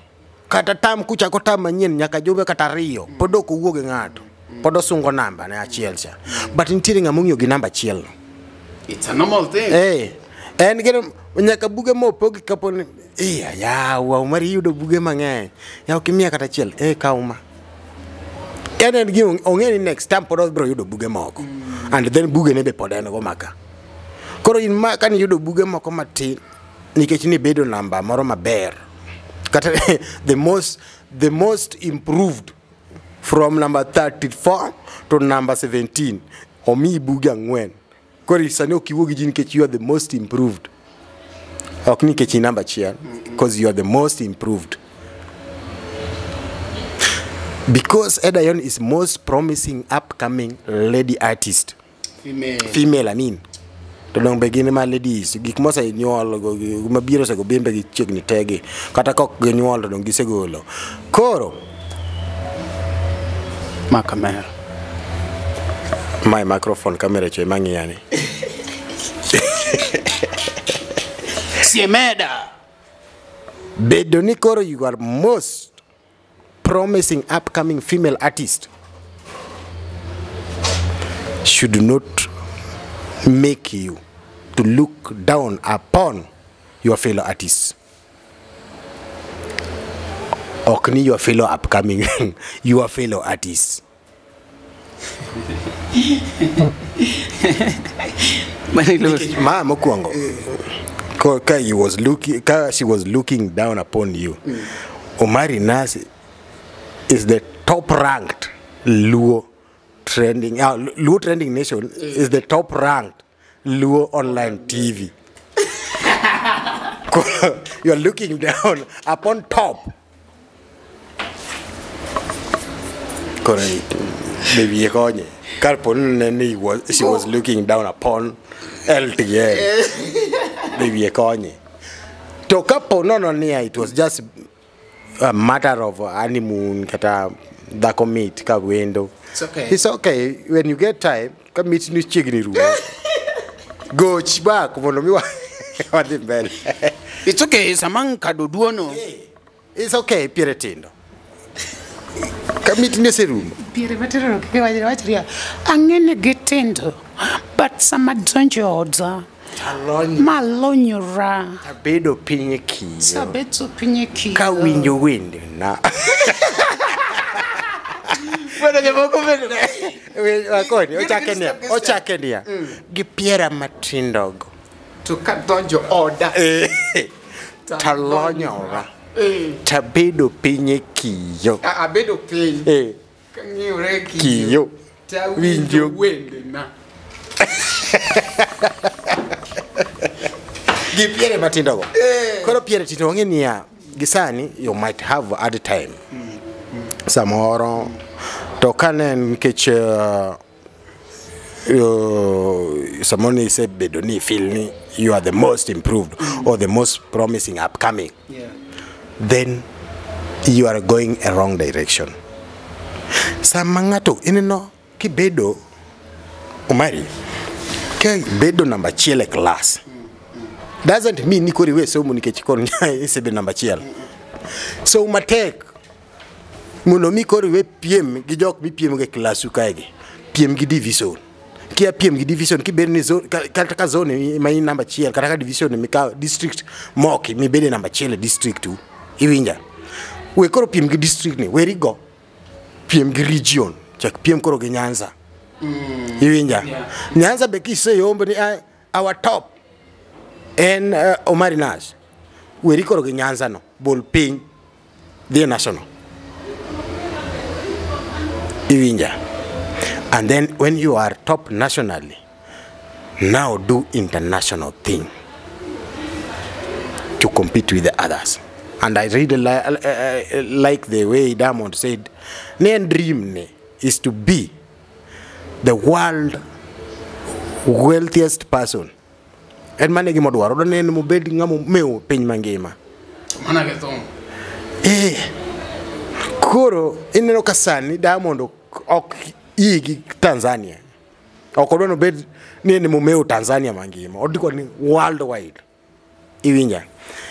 Kata tam kuchako tam manyien nyaka jumbe kata ariyo pod ok owuo gi ng'ato. Pod osungo namba ne achiel cha. But nitiere ng'ama ong'iyo gi namba achiel. It's a normal thing. En gino nyaka buge mopogi kapo ni yawa Omari yudo buge mang'eny. Ya ok imiya kata achiel, kaw ma. En gi ong'e ni next time pod obiro yudo buge moko. And then buge ne be pod en go maka. Koro in ma kani yudo buge moko matin nikech ni bedo namba moro maber. Kata the most improved from number 34 to number 17 omiyi buge 4. Koro sani ok iwuo gi ji nikech you are the most improved. Ok nikech in namba achiel, because you are the most improved. Because Eda Yon is most promising upcoming lady artist. Female I mean. To dong be gin ma ladies, gik mosenyuol mabiro osego bembe gi chiegni tegi. Kata kok ginyuol to dong gisegolo. Koro ma kamera. My microphone camera che mang'iyani. Siemeda. Bedo ni koro you are most promising upcoming female artist should not make you to look down upon your fellow artists. Ok ni your fellow upcoming, your fellow artists. Ma mokwongo ka he was looking, ka she was looking down upon you. Omari Nasi is the top ranked Luo trending Luo Trending Nation is the top ranked Luo online TV. You are looking down upon top. Correct. Baby konye. Karpon she was looking down upon LTN. Baby konye. To kapo no no it was just a matter of honeymoon kata dhako mit ka wendo. It's okay. It's okay when you get time ka mit ni chiegni rumo. Goch back mondo mi wadhi mbele. It's okay samang kado duono. It's okay piere tindo. Ka mit ni oserumo. Piere matero kike wachria ang'ene gi tindo but sama donjo oda malonyora abedo piny e kiyo. Sabedo piny e kiyo. Ka winjo wende na. Bueno, jomoko bende wakoni ochake niya gi piera matindogo to kadonjo oda talonyora tabedo piny e kiyo. Abedo piny kang'iyore kiyo tawinjo wendena. Gi piere matindogo. Koro piere tindo wang'e niya gi sani you might have at time samoro to kane nikech samoro isebedo ni feel ni you are the most improved or the most promising upcoming, then you are going a wrong direction. Sama ng'ato ineno kibedo Omari ka bedo namba achiel e class doesn't mean ni koro iwe somo nikech koro isebedo namba achiel. So matek mondo mi koro iwe piem gi jok mipiem go e klasu kaegi, piem gi division. Kia piem gi division kibed ni zone kata ka zone ma in namba achiel kata ka division mikawo district moki mibede namba achiel e district u. Iwinja? We koro piem gi district ni, weri go. Piem gi region, chak piem koro gi Nyanza. Iwinja? Yeah. Nyanza be kiseyombo ni our top en Omari Nash. Weri koro gi Nyanza no, bol piny, dhi e national. Iwinja? And then when you are top nationally, now do international thing to compete with the others. And I really like the way Diamond said, ne dream ne is to be the world wealthiest person. En mane gima odwaro, odwa ni en mobed ng'ama omewo piny mangima. Mana gi thum. Koro ineno ka sani Diamond ok yie gi Tanzania. Ok odwa ni obed ni en momewo Tanzania mangima. Odwa ni worldwide. Iwinja?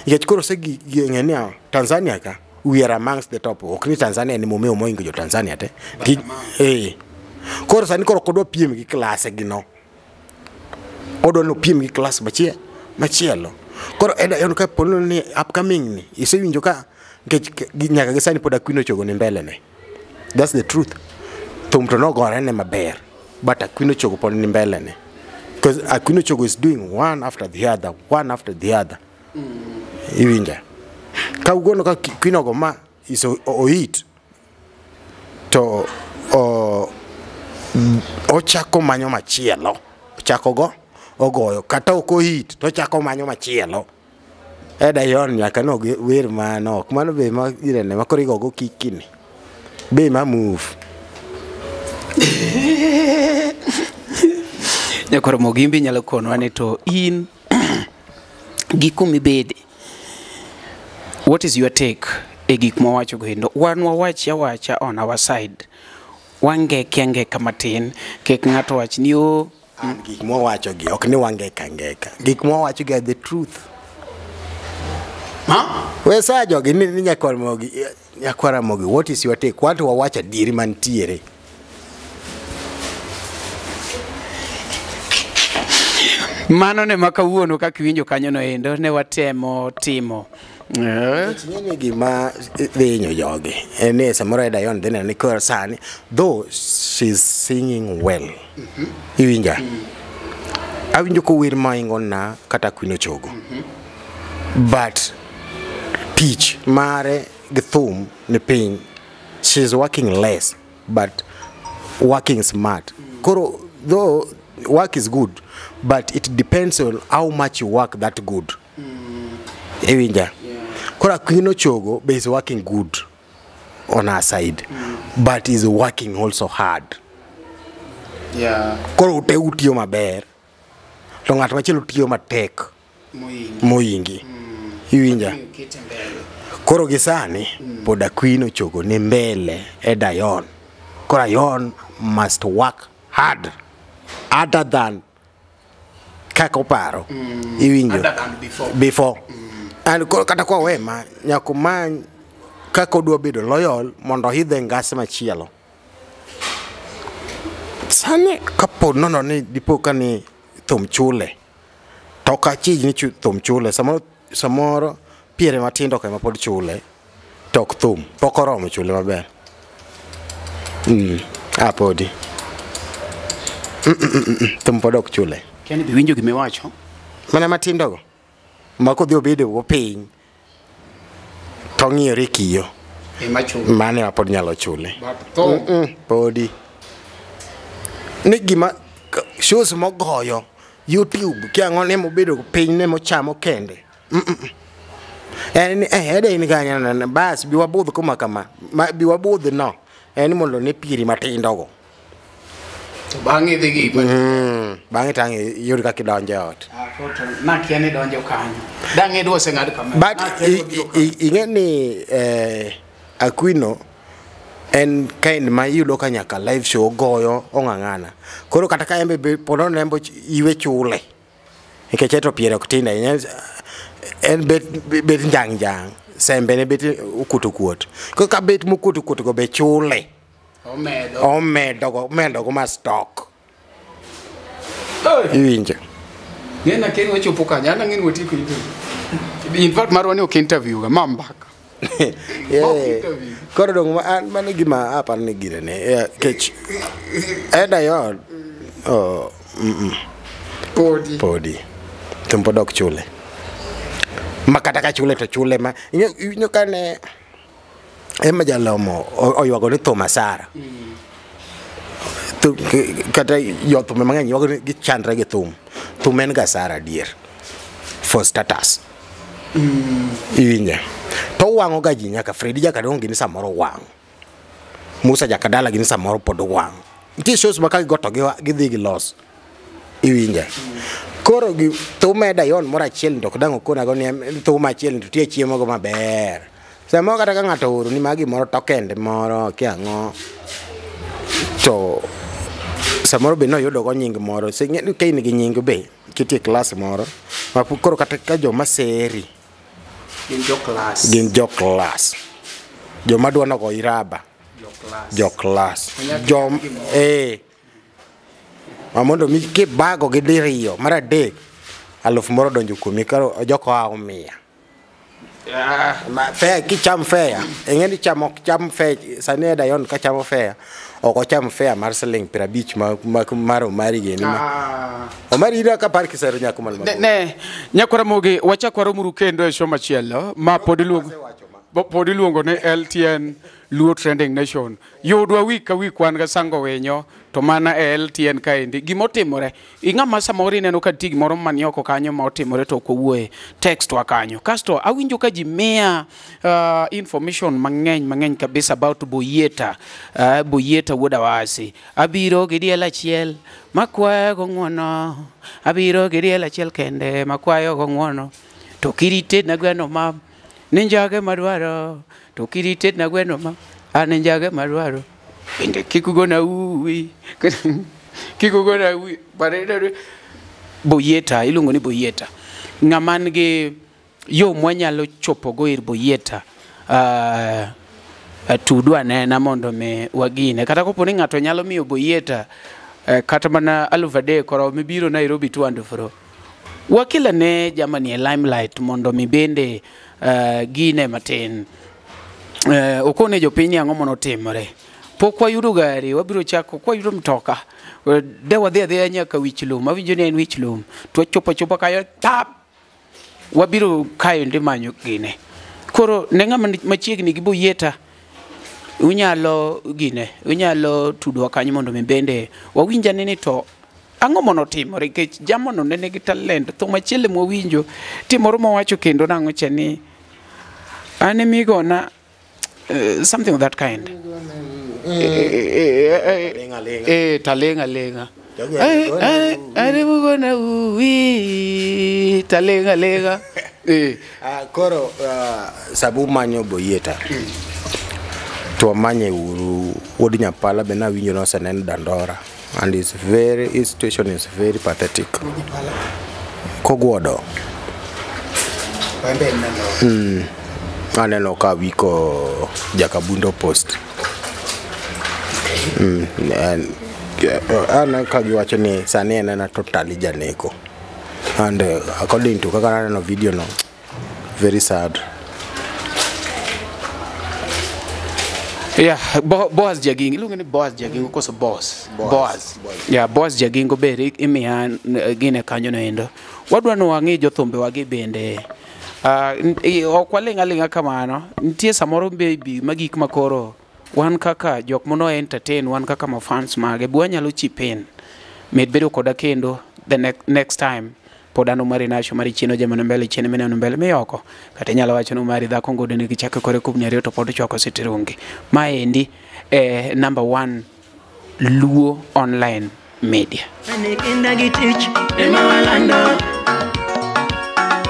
Nikech koro osegeng'e ni Tanzania ka we are amongst the top. Ok ni Tanzania ni momewo mohingo jo Tanzania te. Koro sani koro ok odwa piem gi klase gi no. Odwa ni opiem gi klas machielo. Koro en ka po ni upcoming ni isewinjo ka nikech nyaka gi sani pod Aquino Chogo ni mbele ne. That's the truth. Thum to nogore ne maber, but Aquino Chogo pod ni mbele ne. Because Aquino Chogo is doing one after the other, one after the other. Iwinja? Ka ugono ka Aquino go ma is oit to ochako manyo machielo. Ochako go ogoyo kata ok oit to ochako manyo machielo. Eda yon nyaka no wer manok mano be ma irene ma koro igogo kikini be ma move. Nyakoro Mogimbi nyalo konwa ni to in gi kumibede, what is your take e gik mwawacho go endo? Wan wawach awacha on our side, wangeke angeka matin kik ng'ato wach ni o gik mwawacho gi ok ni wangeka angeka, gik mwawacho gi are the truth. We sa jogi ni nyakwar Mogi, what is your take? What wawacho adieri mantiere? Mano ne makawuono kaka iwinjo kanyo no endo ne watemo timo. Ng'eni gima dhi hinyo jogi en ni samoro Eda Yon dhi neno ni koro sani though she's singing well. Iwinja? Awinjo kower mohingo na kata Aquino Chogo. But tich mare gi thum ni piny. She's working less but working smart. Koro though work is good, but it depends on how much you work that good. Iwinja? Koro Aquino Chogo is working good on her side, but is working also hard. Koro ute utiyo maber, to ng'at machielo tiyo matek mohingi. Iwinja? Koro gi sani pod Aquino Chogo ni mbele Eda Yon. Koro Yon must work hard, harder than kaka oparo. Iwinjo? Harder than before. Before. And koro kata kwa wema nyaka omany kaka odwa bedo loyal mondo oidh e ngas machielo. Sani kapo nono ni dipo ka ni thum chule, to ok achij ni thum chule, samoro piere matindo ka ema pod chule, to ok thum, pok oromo chule maber. Podi. Thum pod ok chule. Keni be winjo gimiwacho? Mana matindo go. Ma kodhi obedo go piny to ng'iyore kiyo. Ema chule. Mano ema pod nyalo chule. But thum. Podi. Ni gima shows mogoyo YouTube kia ang'o ne mobedo piny ne mochamo kende. En ni ede in kanyo bas bi wabudh kuma kama. Bi wabudh no. En mondo ne piri matindo go. To bang'e idhi gi Bang'e tang' iyud kaka idonjo e ot. Nakia ni donjo kanyo. Dang' idwa oseng'ad kama. But ing'e ni Aquino en kind ma iyudo ka nyaka live show ogoyo ong'ang'ana. Koro kata ka embe pod onembo iwe chule. Nikech eto piere ok tin ahinya. En bet njang' njang'. Sembe ne bet okuot okuot. Koro ka bet mokuot okuot go be chule. Omedo. Omedo go ma stock. Iwinjo? Ng'e na kendo wachopo kanyo, an ang'e ni watieko interview. In fact marwa ni ok interview ga, ma mbaka. Yeah. Koro dong an mano gima aparo ni gine ne kech Eda Yon oh Podi. Podi. Thum pod ok chule. Ma kata ka chule to chule ma inyo kane ema jalomo oywago ni thum asara. Kata jothum mang'eny ywago ni gichandre gi thum. Thum en ga asara adier. For status. Iwinje. To wang'o ga ji nyaka Fredi Jakadong gini samoro wang'. Musa Jakadala gini samoro pod wang'. Nitie shows ma ka gigo to gidhi gi los. Iwinje. Koro gi thum Eda Yon moro achiel to ok dang' okonago ni thum achiel to tie chiemo go maber. Samoro kata ka ng'ato ooroni ma gimoro tokende moro kia ang'o to samoro be noyudo go nying moro. Ka in gi nying be kitie klas moro ma koro kata ka joma seri gin jo klas. Gin jo klas. Joma dwa nogo iraba. Jo klas. Jom ma mondo mi kibago gi diriyo mar adek aluf moro donjo kuomi koro joko oa omiya. Ma fea kicham fea ing'e ni cham ok cham fea sani Eda Yon ka chamo fea ok ocham fea mar siling 50 mar Omari gini ma Omari ira ka par kisero nyako mal mabor. Ne Nyakwaramogi wachak waromuru kendo e show machielo ma pod iluongo ni LTN Luo Trending Nation. Yudwa week ka week wan ga sango winyo to mana e LTN kaendi. Gimotimore ing'ama samoro ineno ka nitie gimoro mani oko kanyo ma otimore to ok owuoye, text wa kanyo. Kasto awinjo ka ji miya information mang'eny mang'eny kabisa about Boyieta. Boyieta wuod Awasi. Abiro gi diel achiel makwayo go ng'uono. Abiro gi diel achiel kende makwayo go ng'uono. To kiritedna gweno ma ninjage madwaro. To kiritedna gweno ma an njage madwaro. Bende kik ugona uwi. Kik ugona uwi. Boyieta, iluongo ni Boyieta. Ng'ama nigi yo mwanyalo chopogo ir Boyieta tudwa nena mondo mi wagine. Kata kopo ni ng'ato nyalo miyo Boyieta kata mana 3,000 koro mibiro Nairobi to and fro. Wakila ne jamani e limelight mondo mi bende gine matin. Okone jopiny ang'o monotimore. Pok wayudo gari, wabiro chako, kwa wayudo mtoka. De wadhi adhiya nyaka wich lum, awinjo ni en wich lum. To wachopo achopa kayo, tap! Wabiro kayo ndi manyo gine. Koro ne ng'ama machiegni gi Boyieta, unyalo gine, unyalo tudwa kanyo mondo mi bende wawinj ane ni to ang'o monotimore nikech jamono ne nigi talent. Thum achiel mwawinjo, timoro mowacho kendo nang'o cha ni an emigona something of that kind. Talenga lenga. Arimugona uwi talenga lenga. Koro sabu manyo Boyieta. To amanye uru wuod Nyapala be nawinjo noseneno Dandora and his situation is very pathetic. Kogwodo. Aneno ka wiko Jakabundo post. An ka giwacho ni sani en ena totally janeko. And according to kaka naneno video no, very sad. Yeah, Boaz Jagingo. Iluongo ni Boaz Jagingo koso Boaz? Boaz. Yeah, Boaz Jagingo be imiya gine kanyo no endo. Wadwa ni wang'i jothumbe wagi bende. Ok waling' aling'a kamano. Nitie samoro baby magik makoro wan kaka jok mono entertain, wan kaka ma fans mage, be wanyalo chip in. Med bedo koda kendo the next time. Pod an Omari Nasho mari chien ojemano mbele chien mineno mbele miyoko. Kata inyalo wacho ni Omari dhako ngode nigi chake kore kubni ariyo to pod ochwako sitirungi. Maendi number 1 Luo Online Media. Kinda gi tich ema walando.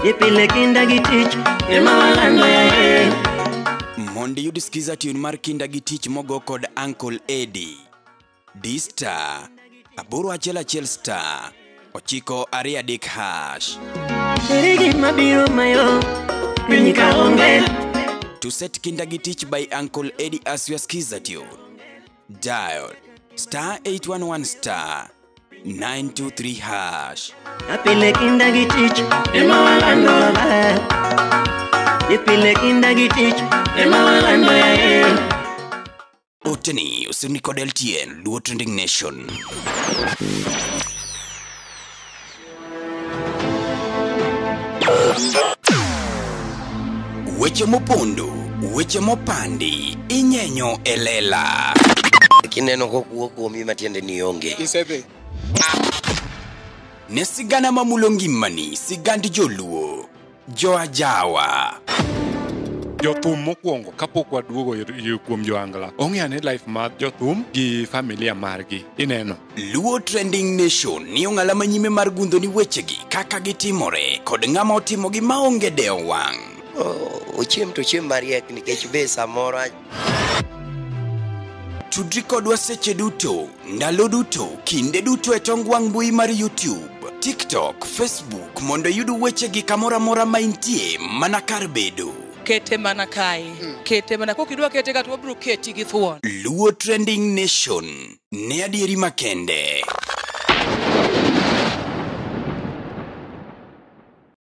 Ipile kinda gi tich ema walando yaye. Mondo iyud skiza tune mar kinda gi tich mogo kod Uncle Eddie. D star 811 * 923 hash. Erigi mabiro mayo piny ka onge. To set kinda gi tich by Uncle Eddie as your skiza tune, dial *811 * 923 hash. Apile kinda gi tich ema walando. Ipile kinda gi tich ema walando yaye. Oteni osirni kod LTN, Luo Trending Nation. Weche mopondo, weche mopandi, inyenyo e lela. Kineno kokuo kuomi matiende ni onge. Isedhi. Ne sigana mamulo ngimani, sigand joluo, joajawa. Jothum mokwongo kapok waduogo kuom joangla ong'e ane life mar jothum gi familia margi ineno. Luo Trending Nation ni ong'ala manyime mar gundho ni wechegi kaka gitimore kod ng'ama otimogi maonge dewo wang'. Ochiem to ochiem mariek nikech be samoro Tudri kodwa seche duto, ndalo duto, kinde duto e tong wang' mbui mar YouTube, TikTok, Facebook mondo iyud wechegi kamoro amora ma intie mana kar bedo. Kete mana kae. Kete mana kokidwa kete ka to wabiro keti gi thuon. Luo Trending Nation ne adieri makende.